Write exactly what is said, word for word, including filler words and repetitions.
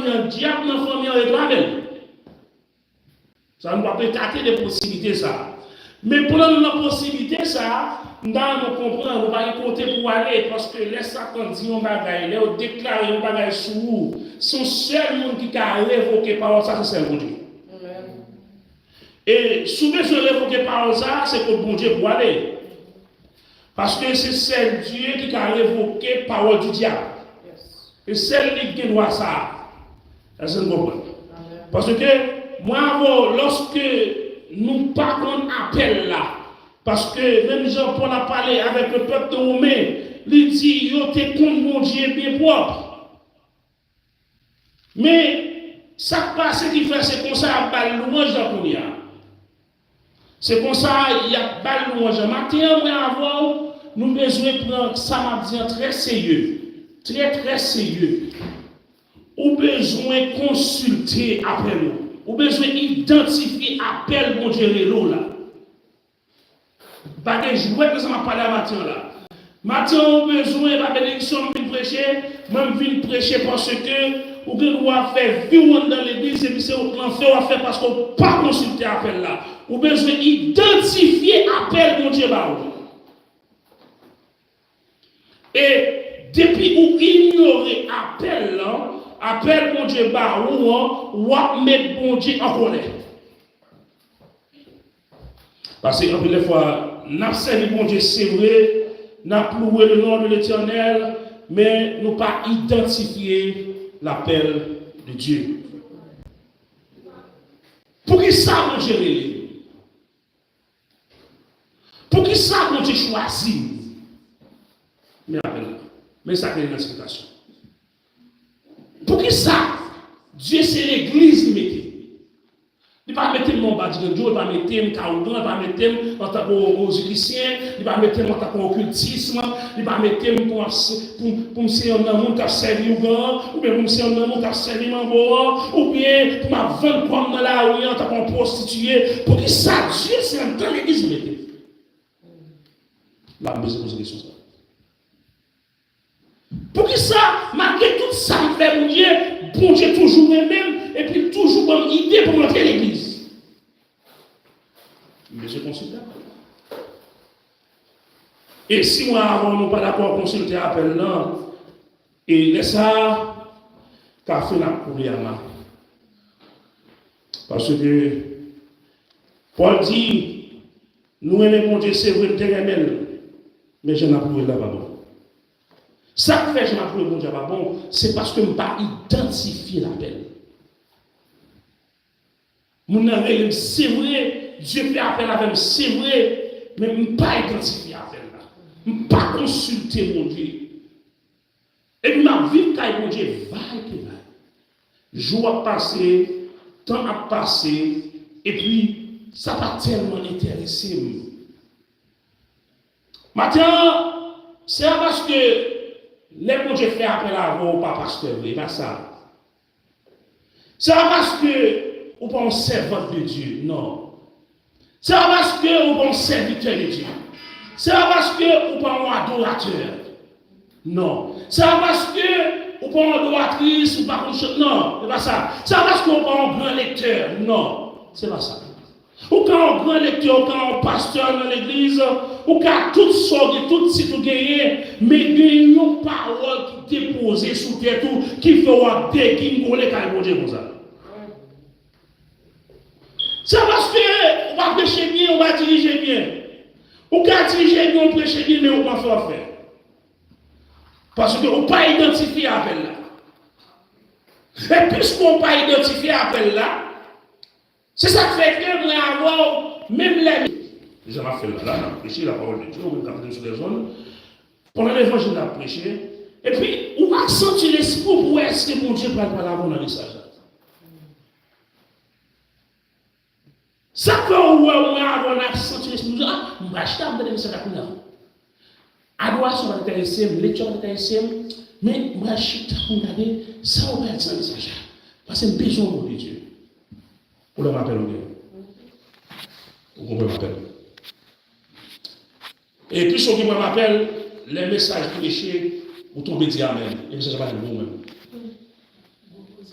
nan dyab nan fanmi an, retwouve l. Sa nou p ap ekate de posiblite sa a. Men pandan nou nan posiblite sa a, m ta renmen w konprann, ou pa gen kote pou w ale, paske lè Satan di yon bagay, lè yo deklare yon bagay sou ou, se yon sèl moun ki ka revoke pawòl sa, se sèl Bondye. Amèn. E si w bezwen revoke pawòl sa a, se kot Bondye pou w ale. Paske se sèl Dye ki ka revoke pawòl di dyab. E sèl li ki gen dwa sa a. Èske n konprann? Paske, mwen avè w, lòske nou pa konn apèl la, paske menm jan Pòl ap pale avèk le pèp de Women, li di yo te konn Bondye byen pwòp. Men, sa k pase ki fè se konsa y ap ba l lwanj la kounye a. Se konsa y ap ba l lwanj la. Maten an, mwen avè w, nou bezwen pran sa m ap di an trè serye. Trè, trè serye. Ou bezwen konsilte apèl ou. Ou bezwen idantifye apèl Bondye rele w la. Pa gen jwèt nan sa m ap pale a maten an la. Maten an, ou bezwen, e pa benediksyon m vin preche, mwen m vin preche paske ou gen dwa fè vi w anndan legliz epi se lanfè w ap fè paske w pa konsilte apèl la. Ou bezwen idantifye apèl Bondye ba ou. E depi ou inyore apèl lan, apèl Bondye ba ou an, w ap met Bondye an kòlè. Paske anpil de fwa, n ap sèvi Bondye, se vre, n ap louwe le nom de l'Éternel, men nou pa idantifye lapèl de Dye. Poukisa Bondye rele? Poukisa Bondye chwazi m? Men apèl la. Men sa k rele idantifikasyon. Poukisa Dye se legliz li mete? Li pa mete m nan yon badiganjo, li pa mete m ka ougan, li pa mete m antanke yon, yon zikisyen, li pa mete m antanke yon okiltis, li pa mete m pou m ap se-, pou, pou m se yonn nan moun k ap sèvi ougan an, oubyen pou m se yonn nan moun k ap sèvi manbo an, oubyen pou m ap vann kò m nan lari an antanke yon pwostitiye. Poukisa Dye se anndan legliz li mete m? La m bezwen poze kesyon sa. Poukisa, malgre tout sa m fè Bondye, Bondye toujou renmen m, epi l toujou ban m ide pou m antre legliz? M bezwen konsilte apèl la. E si mwen avè w nou pa dakò, konsilte apèl lan, e lè sa a, kafe n ap koule a ma. Paske Pòl di, nou renmen Bondye, se vre, m te renmen l, men jan n ap louwe l la pa bon. Sa k fè jan n ap louwe Bondye a pa bon, se paske m pa idantifye lapèl. Moun nan rele m, se vre, Dye fè apèl avè m, se vre, men m pa idantifye apèl la. M pa konsilte Bondye. Epi m ap viv kay Bondye va ke va. Jou ap pase, tan ap pase, epi sa pa tèlman enterese m. Maten an, se pa paske lè Bondye fè apèl avè w, ou pa pastè vre, e pa sa. Se pa paske ou pa yon sèvant de Dye, non. Se pa paske ou pa yon sèvitè de Dye. Se pa paske ou pa yon adoratè. Non. Se pa paske ou pa yon adoratris, ou pa konn chante. Non, se pa sa. Se pa paske ou pa yon gran lektè. Non, se pa sa. Ou ka yon gran lektè, ou ka yon pastè nan legliz, ou ka tout sa w gen, tout tit ou genyen, men gen yon pawòl ki depoze sou tèt ou ki fè w ap degingole kay Bondye konsa. Se paske ou pa preche byen, ou pa dirije byen. Ou ka dirije byen, ou preche byen, men ou pa fè w ap fè. Paske ou pa idantifye apèl la. E piske ou pa idantifye apèl la, se sa k fè ke mwen avè w, menm lè, jan m ap fè l la, la, n ap preche la pawòl de Dye, ou menm k ap tande sou lèzonn, pandan levanjil n ap preche, epi ou pa santi lespri w pou wè èske Bondye pral pale avè w nan mesaj la. Sa k fè ou wè mwen avè w n ap santi lespri nou di, ah, m pral chita, m tande mesaj la kounye a. Adorasyon pa t enterese m, lekti pa t enterese m, men m pral chita pou m gade sa ou pral di nan mesaj la. Paske m bezwen yon mo de Dye. Ou lè m apèl ou gen. Ou konprann m apèl. E piske w gen pwoblèm apèl, lè mesaj preche, ou tonbe di amèn. E mesaj la pa gen pou ou menm.